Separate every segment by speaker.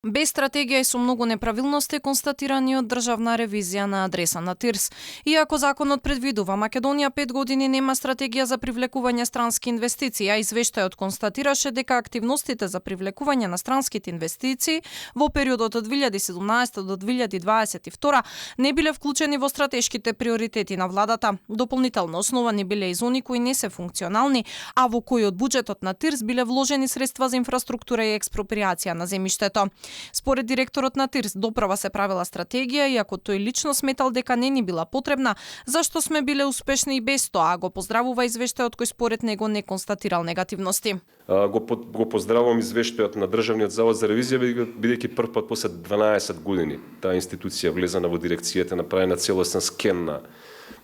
Speaker 1: Без стратегија и со многу неправилности констатирани од државна ревизија на адреса на ТИРС. Иако законот предвидува Македонија 5 години нема стратегија за привлекување странски инвестиции, а извештајот констатираше дека активностите за привлекување на странските инвестиции во периодот од 2017 до 2022 не биле вклучени во стратешките приоритети на владата. Дополнително основани биле и зони кои не се функционални, а во кои од буџетот на ТИРС биле вложени средства за инфраструктура и експроприација на земјиштето. Според директорот на ТИРС, допрва се правила стратегија, иако тој лично сметал дека не ни била потребна, зашто сме биле успешни и без тоа, а го поздравува извештајот кој според него не констатирал негативности.
Speaker 2: Го поздравувам извештајот на Државниот завод за ревизија, бидејќи прв пат после 12 години таа институција влезена во дирекцијата, направена целосен скен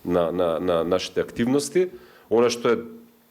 Speaker 2: на нашите активности. Она што е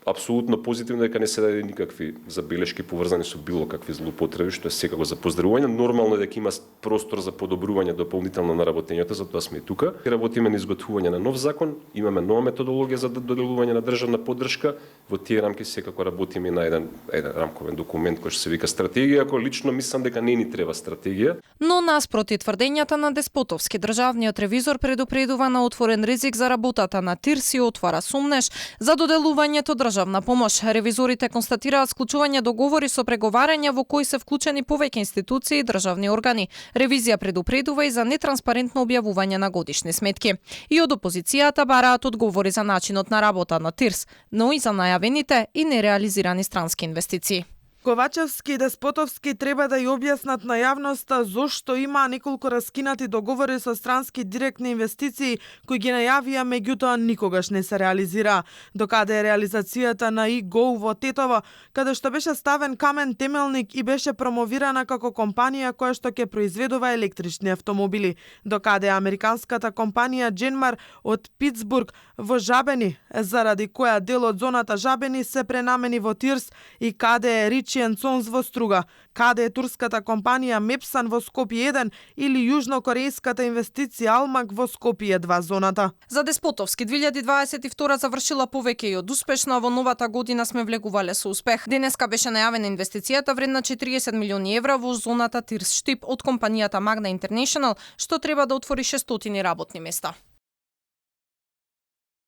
Speaker 2: апсолутно позитивно дека не се даде никакви забелешки поврзани со било какви злоупотреби, што е секако за поздравување. Нормално е дека има простор за подобрување дополнително на работењето, затоа сме и тука. Работиме на изготвување на нов закон, имаме нова методологија за доделување на државна поддршка. Во тие рамки секако работиме на еден рамковен документ кој што се вика стратегија, кој лично мислам дека не ни треба стратегија.
Speaker 1: Но наспроти тврдењата на Деспотовски, државниот ревизор предупредува на отворен ризик за работата на ТИРС и отвара сумнеш за доделувањето државна помош. Ревизорите констатираат склучување договори со преговарања во кои се вклучени повеќе институции и државни органи. Ревизија предупредува и за нетранспарентно објавување на годишни сметки. И од опозицијата бараат одговори за начинот на работа на ТИРС, но и за најавените и нереализирани странски инвестиции.
Speaker 3: Ковачевски и Деспотовски треба да ја објаснат на јавноста зошто има неколку раскинати договори со странски директни инвестиции кои ги најавија, меѓутоа никогаш не се реализира. Докаде е реализацијата на ИГО во Тетово, каде што беше ставен камен темелник и беше промовирана како компанија која што ќе произведува електрични автомобили. Докаде е американската компанија Дженмар од Питсбург во Жабени, заради која дел од зоната Жабени се пренамени во ТИРС, и каде е Ченцонс во Струга, каде е турската компанија Мепсан во Скопје 1 или јужнокорејската инвестиција Алмак во Скопје 2 зоната.
Speaker 1: За Деспотовски 2022 завршила повеќе и од успешно, а во новата година сме влегувале со успех. Денеска беше најавена инвестицијата вредна 40 милиони евра во зоната ТИРС Штип од компанијата Magna International, што треба да отвори 600 работни места.